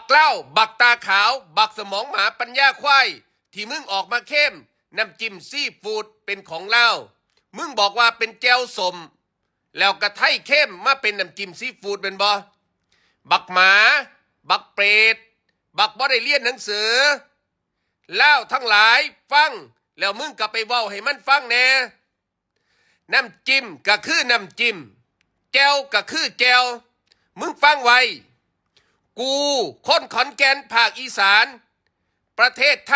ເກົ້າ ບັກຕາຂາວ ບັກສະໝອງໝາ ປັນຍາຄວາຍ ທີ່ມຶງອອກມາເຄມນ້ຳຈິ້ມຊີຟູດເປັນຂອງລາວ. ມຶງບອກວ່າເປັນແຈ່ວສົ້ມ ແລ້ວກະໄທເຄມມາເປັນນ້ຳຈິ້ມຊີຟູດແມ່ນບໍ່? ບັກໝາ ບັກເປດ ບັກບໍ່ໄດ້ຮຽນໜັງສື. ລາວທັງຫຼາຍຟັງແລ້ວມຶງກະໄປເວົ້າໃຫ້ມັນຟັງແດ່. ນ້ຳຈິ້ມກະຄືນ້ຳຈິ້ມ ແຈ່ວກະຄືແຈ່ວ. ມຶງຟັງໄວ້ ກູຄົນຂອນແກ່ນ ພາກອີສານ ປະເທດໄທ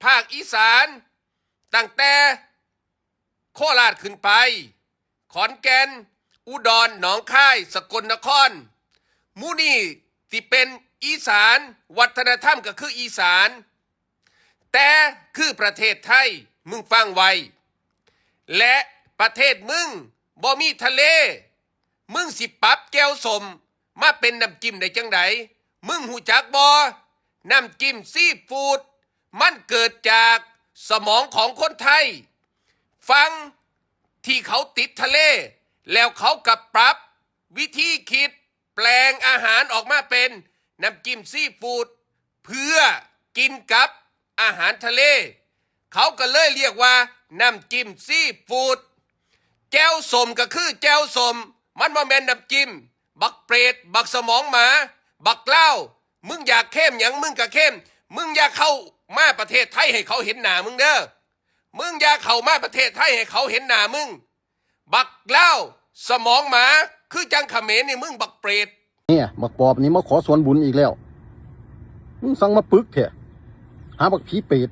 ພາກອີສານ ຕັ້ງແຕ່ໂຄລາດຂຶ້ນໄປ ຂອນແກ່ນ ອຸດອນ ໜອງຄາຍ ສະກົນນະຄອນ ໝູ່ນີ້ຊິເປັນອີສານ ວັດທະນະທຳກະຄືອີສານ ແຕ່ຄືປະເທດໄທ ມຶງຟັງໄວ້ ແລະ ປະເທດມຶງບໍ່ມີທະເລ ມຶງຊິປັບແຈ່ວສົ້ມມາເປັນນ້ຳຈິ້ມໄດ້ຈັ່ງໃດ? ມຶງຮູ້ຈັກບໍ່? ນ້ຳຈິ້ມຊີຟູດມັນເກີດຈາກສະໝອງຂອງຄົນໄທ ຝັ່ງທີ່ເຂົາຕິດທະເລ ແລ້ວເຂົາກະປັບວິທີຄິດ ແປງອາຫານອອກມາເປັນນ້ຳຈິ້ມຊີຟູດ ເພື່ອກິນກັບອາຫານທະເລ ເຂົາກະເລີຍລຽກວ່ານ້ຳຈິ້ມຊີຟູດ. ແຈ່ວສົ້ມກະຄືແຈ່ວສົ້ມ ມັນບໍ່ແມ່ນນ້ຳຈິ້ມ. ບັກເປດ ບັກສະໝອງໝາ ບັກລາວ ມຶງຢາກເຄມຫຍັງ ມຶງກະເຄມ. ມຶງຢ່າເຂົ້າມາປະເທດໄທໃຫ້ເຂົາເຫັນໜ້າມຶງເດີ. ມຶງຢ່າເຂົ້າມາປະເທດໄທໃຫ້ເຂົາເຫັນໜ້າມຶງ. ບັກລາວ ສະໝອງໝາ ຄືຈັ່ງຂະເໝນນີ້ ມຶງບັກເປດ. ເນຍ ບັກປອບນີ້ມາຂໍສ່ວນບຸນອີກແລ້ວ. ມຶງສັງມາປຶກແທ້ ຫາບັກຜີເປດ.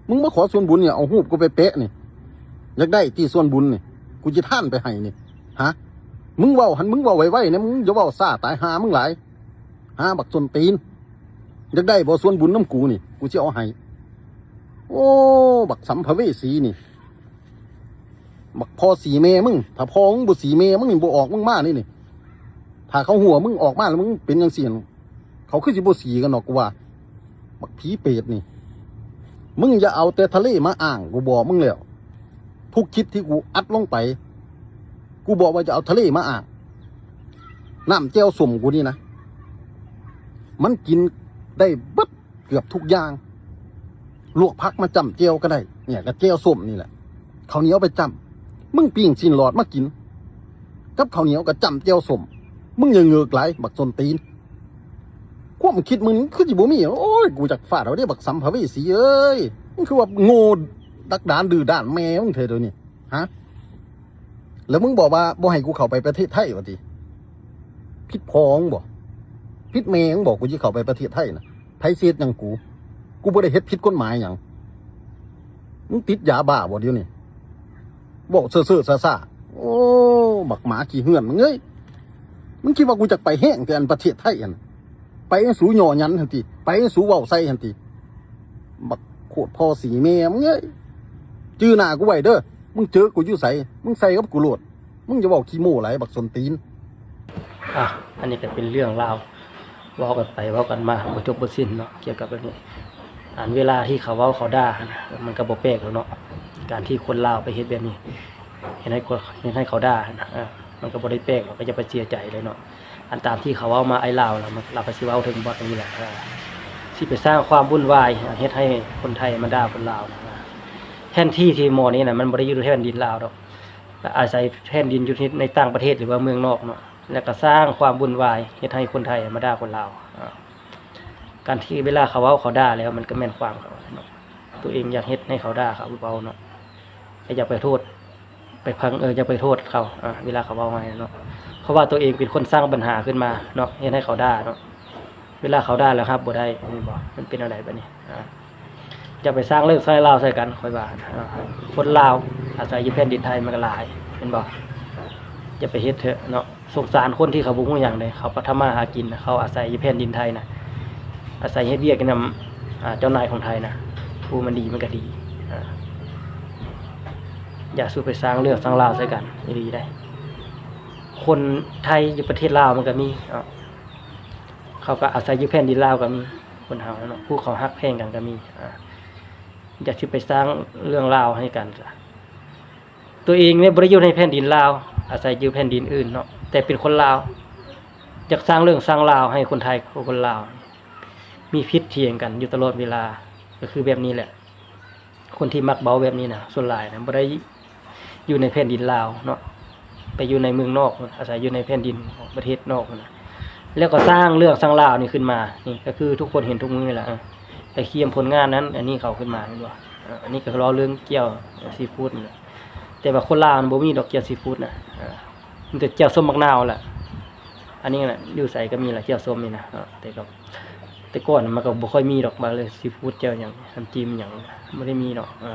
ມຶງມາຂໍສ່ວນບຸນນີ້ ເອົາຮູບກູໄປແປະນີ້. ຢາກໄດ້ຕິສ່ວນບຸນນີ້ ກູຊິທານໄປໃຫ້ນີ້. ຫາ ມຶງເວົ້າຫັ້ນ ມຶງເວົ້າໄວໆນະ ມຶງຢ່າເວົ້າຊ້າ ຕາຍຫ່າມຶງຫຼາຍ. ຫາ ບັກສົ້ນຕີນ ຢາກໄດ້ບໍ່ສ່ວນບຸນນຳກູນີ້ ກູຊິເອົາໃຫ້. ໂອ້ ບັກສຳພະເວສີນີ້ ບັກພໍ່ສີແມ່ມຶງ ຖ້າພໍ່ມຶງບໍ່ສີແມ່ມຶງນີ້ ບໍ່ອອກມຶງມານີ້ນີ້ ຖ້າເຂົາຮູ້ວ່າມຶງອອກມາແລ້ວມຶງເປັນຈັ່ງຊີ້ ເຂົາຄືຊິບໍ່ສີກັນດອກ ກູວ່າ. ບັກຜີເປດນີ້ ມຶງຢ່າເອົາແຕ່ທະເລມາອ້າງ ກູບອກມຶງແລ້ວ. ທຸກຄລິບທີ່ກູອັດລົງໄປ ກູບອກວ່າຢ່າເອົາທະເລມາອ້າງ. ນ້ຳແຈ່ວສົ້ມກູນີ້ນະ ມັນກິນໄດ້ເບິດເກືອບທຸກຢ່າງ. ລວກຜັກມາຈ້ຳແຈ່ວກະໄດ້ ເນຍ ກະແຈ່ວສົ້ມນີ້ແຫຼະ. ເຂົ້າໜຽວໄປຈ້ຳ ມຶງປີ້ງຊີ້ນຫຼອດມາກິນກັບເຂົ້າໜຽວ ກະຈ້ຳແຈ່ວສົ້ມ. ມຶງຢ່າເງີກຫຼາຍ ບັກສົ້ນຕີນ. ຄວາມຄິດມຶງຄືຊິບໍ່ມີ. ໂອ້ຍ ກູຢາກຟາດເອົາເດ້ ບັກສຳພະເວສີເອີຍ. ມຶງຄືວ່າໂງ່ດັກດານດື້ດ້ານແມ່ມຶງແທ້ດຽວນີ້ ຫາ? ແລ້ວມຶງບອກວ່າບໍ່ໃຫ້ກູເຂົ້າໄປປະເທດໄທວ່າຕິ? ຜິດພໍ່ມຶງບໍ? ຜິດແມ່ມຶງບໍ? ກູຊິເຂົ້າໄປປະເທດໄທນະ ໃຜຊິເຮັດຫຍັງກູ? ກູບໍ່ໄດ້ເຮັດຜິດກົດໝາຍຫຍັງ. ມຶງຕິດຢາບ້າບໍດຽວນີ້? ເວົ້າເຊີໆຊ້າໆ. ໂອ້ ບັກໝາຂີ້ເຫືອນມຶງເອີຍ. ມຶງຄິດວ່າກູຢາກໄປແຮງແຕ່ອັນປະເທດໄທຫັ້ນ? ໄປໃຫ້ສູຍໍຢັນຫັ້ນຕິ? ໄປໃຫ້ສູເວົ້າໃສ່ຫັ້ນຕິ? ບັກໂຄດພໍ່ສີແມ່ມຶງເອີຍ. ຈື່ໜ້າກູໄວ້ເດີ. ມຶງເຈີກູຢູ່ໃສ ມຶງໃສ່ກັບກູໂລດ. ມຶງຢ່າເວົ້າຂີ້ໂມ້ຫຼາຍ ບັກສົ້ນຕີນ. ອ່ະ ອັນນີ້ກະເປັນເລື່ອງລາວ ເວົ້າກັນໄປເວົ້າກັນມາ ບໍ່ຈົບບໍ່ສິ້ນເນາະ ກ່ຽວກັບແບບນີ້. ອັນເວລາທີ່ເຂົາເວົ້າເຂົາດ່າຫັ້ນນະ ມັນກະບໍ່ແປກດອກເນາະ ການທີ່ຄົນລາວໄປເຮັດແບບນີ້ ເຮັດໃຫ້ຄົນ ເຮັດໃຫ້ເຂົາດ່າຫັ້ນນະ ເອີ ມັນກະບໍ່ໄດ້ແປກດອກ ກະຢ່າໄປເສຍໃຈເລີຍເນາະ. ອັນຕາມທີ່ເຂົາເວົ້າມາ ໄອ້ລາວລະ ລາວກະຊິເວົ້າເຖິງບ່ອນນີ້ແຫຼະ ເອີ ຊິໄປສ້າງຄວາມວຸ່ນວາຍ ເຮັດໃຫ້ຄົນໄທມາດ່າຄົນລາວນະ ແທນທີ່ ທີ່ໝໍນີ້ນະ ມັນບໍ່ໄດ້ຢູ່ແຜ່ນດິນລາວດອກ ອາໄສແຜ່ນດິນຢູ່ທີ່ ໃນຕ່າງປະເທດ ຫຼືວ່າເມືອງນອກເນາະ ແລ້ວກະສ້າງຄວາມວຸ່ນວາຍ ເຮັດໃຫ້ຄົນໄທມາດ່າຄົນລາວ. ການທີ່ເວລາເຂົາເວົ້າເຂົາດ່າແລ້ວ ມັນກະແມ່ນຄວາມເຂົາເນາະ ໂຕເອງຢາກເຮັດໃຫ້ເຂົາດ່າເຂົາເວົ້າເນາະ ກະຢ່າໄປໂທດ ໄປພັງ ເອີ ຢ່າໄປໂທດເຂົາ ເວລາເຂົາເວົ້າໃຫ້ເນາະ ເພາະວ່າໂຕເອງເປັນຄົນສ້າງບັນຫາຂຶ້ນມາເນາະ ເຮັດໃຫ້ເຂົາດ່າເນາະ. ເວລາເຂົາດ່າແລ້ວຮັບບໍ່ໄດ້ ແມ່ນບໍ່? ມັນເປັນແນວໃດບາດນີ້? ອ່າ ຢ່າໄປສ້າງເລີກສ້າງລາວໃສ່ກັນ ຂ້ອຍວ່າ ອ່າ ຄົນລາວອາໄສຢູ່ແຜ່ນດິນໄທມັນກະຫຼາຍ ແມ່ນບໍ່? ຢ່າໄປເຮັດເຖາະເນາະ. ສົງສານຄົນທີ່ເຂົາບໍ່ຮູ້ຫຍັງເດ້ ເຂົາປະທຳມາຫາກິນນະ ເຂົາອາໄສຢູ່ແຜ່ນດິນໄທນະ ອາໄສເຮັດວຽກນຳ ອ່າ ເຈົ້ານາຍຂອງໄທນະ. ຜູ້ມັນດີມັນກະດີ ອ່າ ຢ່າສູ່ໄປສ້າງເລື່ອງສ້າງລາວໃສ່ກັນ ອີ່ຫຼີໃດ໋. ຄົນໄທຢູ່ປະເທດລາວມັນກະມີ ເຂົາກະອາໄສຢູ່ແຜ່ນດິນລາວກະມີ ຄົນເຮົາເນາະ ຜູ້ເຂົາຮັກແພງກັນກະມີ ອ່າ ຢ່າຊິໄປສ້າງເລື່ອງລາວໃຫ້ກັນ. ໂຕເອງນີ້ບໍ່ໄດ້ຢູ່ໃນແຜ່ນດິນລາວ ອາໄສຢູ່ແຜ່ນດິນອື່ນເນາະ ແຕ່ເປັນຄົນລາວ ຢາກສ້າງເລື່ອງສ້າງລາວໃຫ້ຄົນໄທ ຄົນລາວ ມີຜິດຖຽງກັນຢູ່ຕະຫຼອດເວລາ ກໍຄືແບບນີ້ແຫຼະ. ຄົນທີ່ມັກເວົ້າແບບນີ້ນະ ສ່ວນຫຼາຍນະ ບໍ່ໄດ້ຢູ່ໃນແຜ່ນດິນລາວເນາະ ໄປຢູ່ໃນເມືອງນອກພຸ້ນ ອາໄສຢູ່ໃນແຜ່ນດິນຂອງປະເທດນອກພຸ້ນນະ ແລ້ວກໍສ້າງເລື່ອງສ້າງລາວນີ້ຂຶ້ນມາ. ນີ້ກໍຄືທຸກຄົນເຫັນທຸກມື້ແຫຼະ ເອີ ໄປຄຽມຜົນງານນັ້ນອັນນີ້ເຂົາຂຶ້ນມາ ແມ່ນບໍ່? ເອີ ອັນນີ້ກໍລໍເລື່ອງກ່ຽວຊີຟູດນີ້ແຫຼະ. ແຕ່ວ່າຄົນລາວມັນບໍ່ມີດອກກ່ຽວຊີຟູດນະ ເອີ ມີແຕ່ແຈ່ວສົ້ມໝາກນາວແຫຼະ. ອັນນີ້ນະ ຢູ່ໃສກໍມີລະ ແຈ່ວສົ້ມນີ້ນະ ເອີ ແຕ່ກໍ ແຕ່ກ່ອນມັນກໍບໍ່ຄ່ອຍມີດອກ ວ່າເລີຍຊີຟູດ ແຈ່ວຫຍັງ ນ້ຳຈິ້ມຫຍັງ ບໍ່ໄດ້ມີດອກ. ເອີ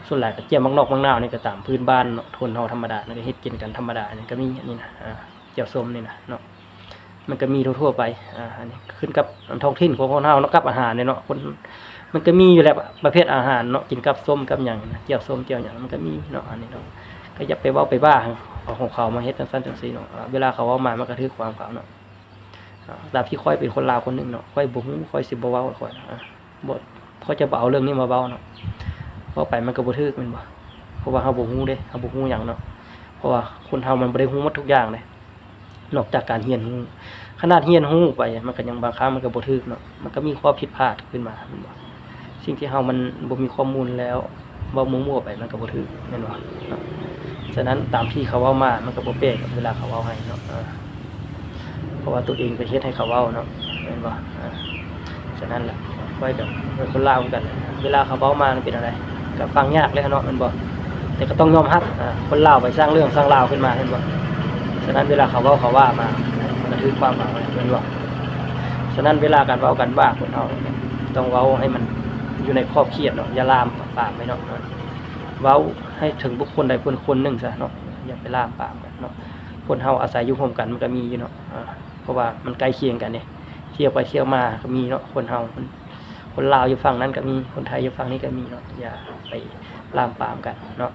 ສ່ວນຫຼາຍກໍແຈ່ວໝາກນອກໝາກນາວນີ້ກໍຕາມພື້ນບ້ານເນາະ ຄົນເຮົາທຳມະດາ ແລ້ວກໍເຮັດກິນກັນທຳມະດາ ອັນນີ້ກໍມີອັນນີ້ນະ ເອີ ແຈ່ວສົ້ມນີ້ນະເນາະ ມັນກໍມີທົ່ວໆໄປ. ອາ ອັນນີ້ຂຶ້ນກັບທ້ອງຖິ່ນຂອງຄົນເຮົາເນາະ ກັບອາຫານເດ້ເນາະ ຄົນ ມັນກໍມີຢູ່ແຫຼະປະເພດອາຫານເນາະ ກິນກັບສົ້ມກັບຫຍັງນະ ແຈ່ວສົ້ມແຈ່ວຫຍັງ ມັນກໍມີເນາະ. ອັນນີ້ເນາະ ກໍຢ່າໄປເວົ້າໄປວ່າເອົາຂອງເຂົາມາເຮັດຈັ່ງຊັ້ນຈັ່ງຊີ້ເນາະ. ເອີ ເວລາເຂົາເວົ້າມາ ມັນກະຖືກຄວາມເຂົາເນາະ. ເອີ ຕາມທີ່ຂ້ອຍເປັນຄົນລາວຄົນໜຶ່ງເນາະ ຂ້ອຍບໍ່ຮູ້ ຂ້ອຍຊິບໍ່ເວົ້າ ຂ້ອຍ ເອີ ບໍ່ ຂ້ອຍຈະບໍ່ເອົາເລື່ອງນີ້ມາເວົ້າເນາະ. ເວົ້າໄປມັນກໍບໍ່ຖືກແມ່ນບໍ່? ເພາະວ່າເຮົາບໍ່ຮູ້ເດ້ ເຮົາບໍ່ຮູ້ຫຍັງເນາະ. ເພາະວ່າຄົນເຮົາມັນບໍ່ໄດ້ຮູ້ໝົດທຸກຢ່າງເດ້ ນອກຈາກການຮຽນຮູ້. ຂະໜາດຮຽນຮູ້ໄປ ມັນກໍຍັງ ບາງຄັ້ງມັນກໍບໍ່ຖືກເນາະ ມັນກໍມີຂໍ້ຜິດພາດຂຶ້ນມາແມ່ນບໍ່? ສິ່ງທີ່ເຮົາມັນບໍ່ມີຂໍ້ມູນແລ້ວ ເວົ້າມົ້ວໆໄປມັນກໍບໍ່ຖືກແມ່ນບໍ່ເນາະ? ສະນັ້ນຕາມທີ່ເຂົາເວົ້າມາ ມັນກໍບໍ່ແປກເວລາເຂົາເວົ້າໃຫ້ເນາະ ເອີ ເພາະວ່າຕົວເອງໄປເຮັດໃຫ້ເຂົາເວົ້າເນາະ ແມ່ນບໍ່? ເອີ ສະນັ້ນແຫຼະ ຂ້ອຍກໍເປັນຄົນລາວຄືກັນ ເວລາເຂົາເວົ້າມາມັນເປັນແນວໃດ ກໍຟັງຍາກແຫຼະເນາະ ແມ່ນບໍ່? ແຕ່ກໍຕ້ອງຍອມຮັບ ເອີ ຄົນລາວໄປສ້າງເລື່ອງສ້າງລາວຂຶ້ນມາ ແມ່ນບໍ່? ສະນັ້ນເວລາເຂົາເວົ້າເຂົາວ່າມາ ມັນກໍຖືກຄວາມໝາຍ ແມ່ນບໍ່? ສະນັ້ນເວລາການເວົ້າການວ່າຄົນເຮົາ ຕ້ອງເວົ້າໃຫ້ມັນຢູ່ໃນຂອບເຂດເນາະ ຢ່າລາມປາມໄປເນາະ. ເວົ້າໃຫ້ເຖິງບຸກຄົນໃດຄົນໜຶ່ງຊະເນາະ ຢ່າໄປລາມປາມກັນເນາະ. ຄົນເຮົາອາໄສຢູ່ຮ່ວມກັນມັນກໍມີຢູ່ເນາະ ເພາະວ່າມັນໃກ້ຄຽງກັນເດ້ ທ່ຽວໄປທ່ຽວມາກໍມີເນາະ. ຄົນເຮົາ ຄົນລາວຢູ່ຝັ່ງນັ້ນກໍມີ ຄົນໄທຢູ່ຝັ່ງນີ້ກໍມີເນາະ. ຢ່າໄປລາມປາມກັນເນາະ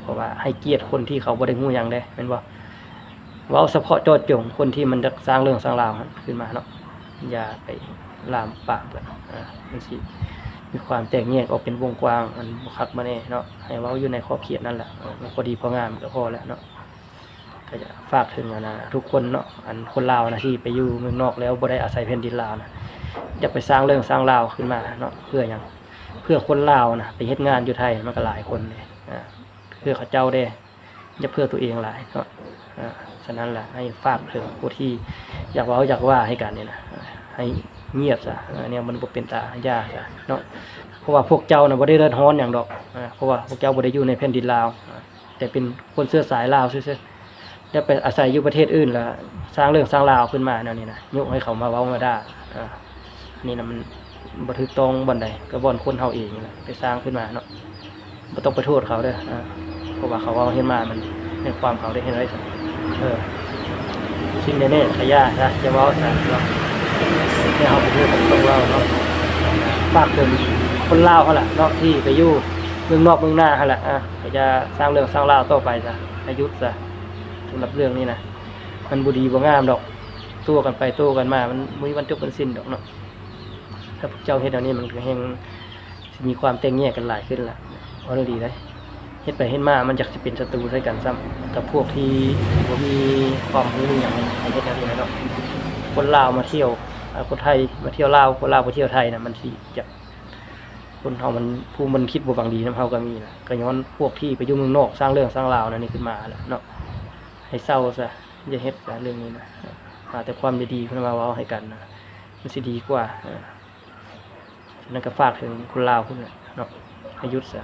ເພາະວ່າໃຫ້ກຽດຄົນທີ່ເຂົາບໍ່ໄດ້ຮູ້ຫຍັງເດ້ ແມ່ນບໍ່? ເວົ້າສະເພາະເຈາະຈົງຄົນທີ່ມັນຢາກສ້າງເລື່ອງສ້າງລາວຫັ້ນຂຶ້ນມາເນາະ ຢ່າໄປລາມປາມກັນ ອາ ມັນຊິມີຄວາມແຕກແຍກອອກເປັນວົງກວ້າງ ອັນບໍ່ຄັກບໍ່ແນ່ເນາະ. ໃຫ້ເວົ້າຢູ່ໃນຂອບເຂດນັ້ນແຫຼະ ເອີ ມັນພໍດີພໍງາມກໍພໍແລ້ວເນາະ. ກໍຢາກຝາກເຖິງ ອັນນະ ທຸກຄົນເນາະ ອັນຄົນລາວນະທີ່ໄປຢູ່ເມືອງນອກແລ້ວບໍ່ໄດ້ອາໄສແຜ່ນດິນລາວນະ ຢາກໄປສ້າງເລື່ອງສ້າງລາວຂຶ້ນມາເນາະ. ເພື່ອຫຍັງ? ເພື່ອຄົນລາວນະໄປເຮັດງານຢູ່ໄທມັນກໍຫຼາຍຄົນເດ້ ອາ ເພື່ອເຂົາເຈົ້າເດ້ ຢ່າເພື່ອຕົວເອງຫຼາຍເນາະ. ອາ ສະນັ້ນລະ ໃຫ້ຝາກເຖິງຜູ້ທີ່ຢາກເວົ້າຢາກວ່າໃຫ້ກັນນີ້ນະ ໃຫ້ງຽບຊະ ແນວມັນບໍ່ເປັນຕາ ຢ່າຊະເນາະ. ເພາະວ່າພວກເຈົ້ານະບໍ່ໄດ້ເດືອດຮ້ອນຫຍັງດອກ ອາ ເພາະວ່າພວກເຈົ້າບໍ່ໄດ້ຢູ່ໃນແຜ່ນດິນລາວ ອາ ແຕ່ເປັນຄົນເຊື້ອສາຍລາວຊື່ໆ ແລ້ວໄປອາໄສຢູ່ປະເທດອື່ນ ແລ້ວສ້າງເລື່ອງສ້າງລາວຂຶ້ນມາແນວນີ້ນະ ຍຸໃຫ້ເຂົາມາເວົ້າມາດ່າ ອາ ອັນນີ້ນະມັນບໍ່ຖືກຕ້ອງບ່ອນໃດ ກໍບ່ອນຄົນເຮົາເອງນີ້ແຫຼະໄປສ້າງຂຶ້ນມາເນາະ. ບໍ່ຕ້ອງໄປໂທດເຂົາເດີ ເພາະວ່າເຂົາເວົ້າເຮັດມາ ມັນແມ່ນຄວາມເຂົາໄດ້ເຮັດໄດ້ຊັ້ນ ເອີ ສິ່ງໃດແນ່ກໍຢ່າຊະ ຢ່າເວົ້າຊະເນາະ. ແຕ່ເຮົາບໍ່ຮູ້ ກໍບໍ່ຕ້ອງເວົ້າເນາະ. ຝາກເຖິງຄົນລາວເຮົາລະເນາະ ທີ່ໄປຢູ່ເມືອງນອກເມືອງນາຫັ້ນລະ ອາ ກໍຢ່າສ້າງເລື່ອງສ້າງລາວຕໍ່ໄປຊະ ໃຫ້ຢຸດຊະ. ສຳລັບເລື່ອງນີ້ນະ ມັນບໍ່ດີບໍ່ງາມດອກ ໂຕ້ກັນໄປໂຕ້ກັນມາ ມັນບໍ່ມີວັນຈົບວັນສິ້ນດອກເນາະ. ຖ້າພວກເຈົ້າເຮັດແນວນີ້ ມັນກໍແຮ່ງ ຊິມີຄວາມແຕກແຍກກັນຫຼາຍຂຶ້ນລະ ເວົ້າເລື່ອງດີເດ້. ເຮັດໄປເຮັດມາມັນຢາກຊິເປັນສັດຕູໃສ່ກັນຊ້ຳ ກັບພວກທີ່ບໍ່ມີຄວາມຮູ້ຫຍັງ ໃຫ້ເຮັດແນວນີ້ນະເນາະ. ຄົນລາວມາທ່ຽວ ເອີ ຄົນໄທມາທ່ຽວລາວ ຄົນລາວໄປທ່ຽວໄທນະ ມັນຊິຢາກ ຄົນເຮົາມັນ ຜູ້ມັນຄິດບໍ່ຫວັງດີນຳເຮົາກໍມີນະ ກໍຍ້ອນພວກທີ່ໄປຢູ່ເມືອງນອກ ສ້າງເລື່ອງສ້າງລາວແນວນີ້ຂຶ້ນມາແຫຼະເນາະ. ໃຫ້ເຊົາຊະ ຢ່າເຮັດຊະເລື່ອງນີ້ນະ ຫາແຕ່ຄວາມດີໆເພິ່ນມາເວົ້າໃຫ້ກັນນະ ມັນຊິດີກວ່າ. ເອີ ສະນັ້ນກໍຝາກເຖິງຄົນລາວພຸ້ນແຫຼະເນາະ ໃຫ້ຢຸດຊະ